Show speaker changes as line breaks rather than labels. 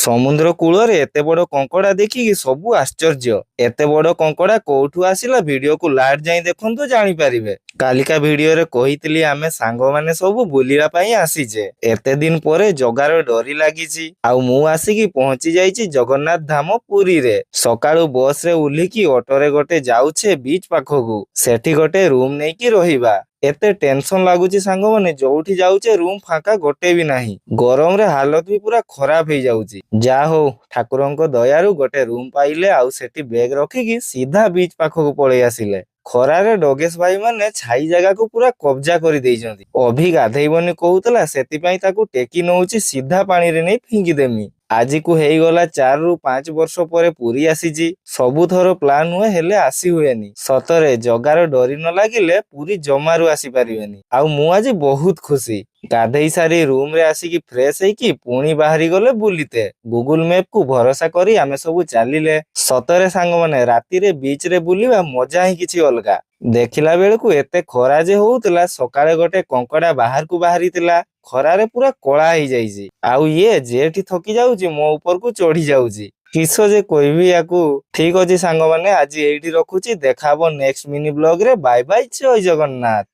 ସମୁଦ୍ର କୂଳରେ ଏତେ ବଡ କଙ୍କଡା ଦେଖିକି ସବୁ ଆଶ୍ଚର୍ଯ୍ୟ। ଏତେ ବଡ କଙ୍କଡା କୋଉଠୁ ଆସିଲା, ଭିଡିଓକୁ ଲାଷ୍ଟ ଯାଇ ଦେଖନ୍ତୁ, ଜାଣିପାରିବେ। କାଲିକା ଭିଡିଓରେ କହିଥିଲି, ଆମେ ସାଙ୍ଗମାନେ ସବୁ ବୁଲିବା ପାଇଁ ଆସିଛେ। ଏତେ ଦିନ ପରେ ଜଗାର ଡୋରି ଲାଗିଛି ଆଉ ମୁଁ ଆସିକି ପହଞ୍ଚି ଯାଇଛି ଜଗନ୍ନାଥ ଧାମ ପୁରୀରେ। ସକାଳୁ ବସ ରେ ଓହ୍ଲିକି ଅଟୋରେ ଗୋଟେ ଯାଉଛେ ବିଚ୍ ପାଖକୁ। ସେଠି ଗୋଟେ ରୁମ ନେଇକି ରହିବା। ଏତେ ଟେନସନ ଲାଗୁଛି ସାଙ୍ଗମାନେ, ଯୋଉଠି ଯାଉଛେ ରୁମ ଫାଙ୍କା ଗୋଟେ ବି ନାହିଁ। ଗରମରେ ହାଲତ ବି ପୁରା ଖରାପ ହେଇଯାଉଛି। ଯାହା ହଉ, ଠାକୁରଙ୍କ ଦୟାରୁ ଗୋଟେ ରୁମ ପାଇଲେ ଆଉ ସେଠି ବ୍ୟାଗ ରଖିକି ସିଧା ବିଚ୍ ପାଖକୁ ପଳେଇ ଆସିଲେ। ଖରାରେ ଡଗେଶ ଭାଇ ମାନେ ଛାଇ ଜାଗାକୁ ପୁରା କବ୍ଜା କରିଦେଇଛନ୍ତି। ଅଭି ଗାଧେଇବନି କହୁଥିଲା, ସେଥିପାଇଁ ତାକୁ ଟେକି ନଉଛି, ସିଧା ପାଣିରେ ନେଇ ଫିଙ୍ଗିଦେମି। ଆଜିକୁ ହେଇଗଲା 4ରୁ 5 ବର୍ଷ ପରେ ପୁରୀ ଆସିଛି। ସବୁଥର ପ୍ଲାନ୍ ହୁଏ, ହେଲେ ଆସି ହୁଏନି। ସତରେ ଜଗାର ଡୋରି ନ ଲାଗିଲେ ପୁରୀ ଜମାରୁ ଆସିପାରିବେନି। ଆଉ ମୁଁ ଆଜି ବହୁତ ଖୁସି। ଗାଧେଇ ସାରି ରୁମ ରେ ଆସିକି ଫ୍ରେଶ ହେଇକି ପୁଣି ବାହାରି ଗଲେ ବୁଲିତେ। ଗୁଗୁଲ ମ୍ୟାପ କୁ ଭରସା କରି ଆମେ ସବୁ ଚାଲିଲେ। ସତରେ ସାଙ୍ଗମାନେ, ରାତିରେ ବିଚ୍ ରେ ବୁଲିବା ମଜା ହିଁ କିଛି ଅଲଗା। ଦେଖିଲା ବେଳକୁ ଏତେ ଖରା ଯେ ହଉଥିଲା, ସକାଳେ ଗୋଟେ କଙ୍କଡା ବାହାରକୁ ବାହାରିଥିଲା, ଖରାରେ ପୁରା କଳା ହେଇଯାଇଛି। ଆଉ ଇଏ ଯେଠି ଥକି ଯାଉଛି, ମୋ ଉପରକୁ ଚଢି ଯାଉଛି। କିସ ଯେ କହିବି ୟାକୁ। ଠିକ ଅଛି ସାଙ୍ଗମାନେ, ଆଜି ଏଇଠି ରଖୁଛି। ଦେଖା ହବ ନେକ୍ସଟ ମିନି ବ୍ଲଗ ରେ। ବାଇ ବାଇ, ଜୟ ଜଗନ୍ନାଥ।